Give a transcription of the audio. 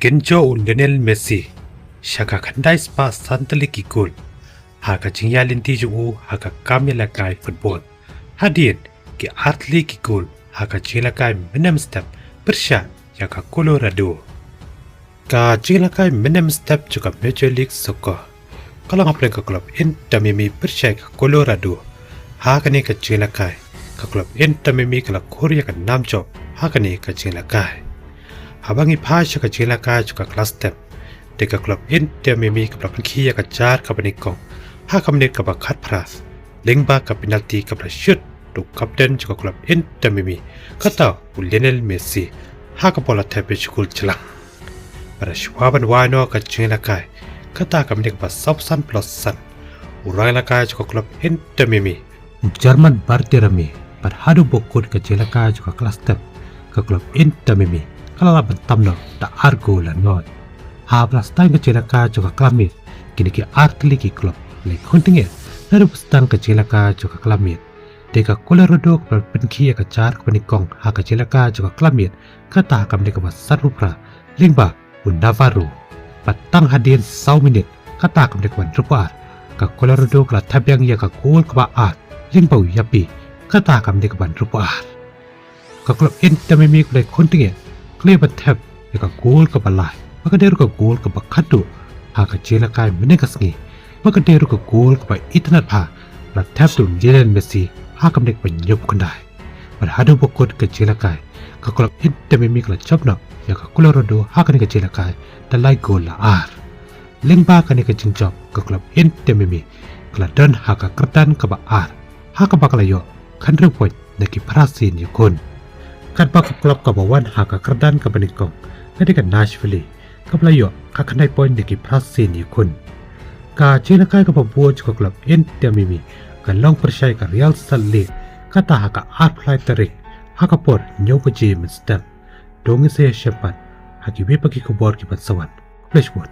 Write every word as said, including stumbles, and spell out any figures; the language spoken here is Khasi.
Kynjoh u Lionel Messi sha ka khyndai spah san tylli ki gol ha ka jingïaid lynti jong u ha ka kam ïalehkai football, hadien ki ar tylli ki gol ha ka jingïalehkai mynne mynstep pyrshah ïa ka Colorado. Ka jingïalehkai mynne mynstep jong ka Major League Soccer ka long hapdeng ka club Inter Miami pyrshah ïa ka Colorado. Ha kane ka jingïalehkai, ka club Inter Miami ka la khur ïa ka nam jop ha kane ka jingïalehkai. Haba ngi phai sha ka jingïalehkai jong ka klas step, te ka club Inter Miami ka la pynkhih ïa ka jar kaba nyngkong ha ka minit kaba khatphra, lyngba ka penalty kaba la shot da u kapten jong ka club Inter Miami, kata u Lionel Messi, ha kaba u la thep ïa shi gol jlang. Bad shuwa ban wai noh ka jingïalehkai, kata ka minit kaba sawphew san plus san, u rangïalehkai jong ka club Inter Miami, u German Valderrama, bad haduh ba kut ka jingïalehkai jong ka klas step, ka club Inter Miami ka la lah ban tam noh da ar gol la nod. Haba la sdang ka jingïalehkai jong ka klas miet, kine ki ar tylli ki club ki la ïakhun tyngeh naduh ba sdang ka jingïalehkai jong ka klas miet. Te ka Colorado ka la pynkhih ïa ka jar kaba nyngkong ha ka jingïalehkai jong ka klas miet, kata ha ka minit kaba sanphew phra, lyngba u Navarro. Bad tang hadien saw minit, kata ha ka minit kaba hynriewphew ar, ka Colorado ka la thep biang ïa ka gol kaba ar, lyngba u Yappi, kata ha ka minit kaba hynriewphew ar. Ka club Inter Miami ka la ïakhun tyngeh, ka la ïa ban thep ïa ka gol kaba lai, bad ka dei ruh ka gol kaba khatduh ha ka jingïalehkai mynne ka sngi, bad ka dei ruh ka gol kaba itynnad bha, la thep da u Lionel Messi ha ka minit kaba hynñiewphew khyndai. Bad haduh ba kut ka jingïalehkai, ka club Inter Miami ka la jop noh ïa ka Colorado ha kane ka jingïalehkai da lai gol la ar. Lyngba kane ka jingjop, ka club Inter Miami ka la don ha ka kyrdan kaba ar, ha kaba ka la ïoh khathynriew point na ki phra sien ïakhun. Katba ka club kaba wan ha ka kyrdan kaba nyngkong ka dei ka Nashville, kaba la ïoh ka khyndai point na ki phra sien ïakhun. Ka jingïalehkai kaba bud jong ka club Inter Miami ka long pyrshah ïa ka Real Salt Lake, kata ha ka arphew lai tarik, ha ka por hynñiew baje mynstep. To ngin sa ïashem pat ha kiwei pat ki khubor kiban sa wan. Khublei shibun.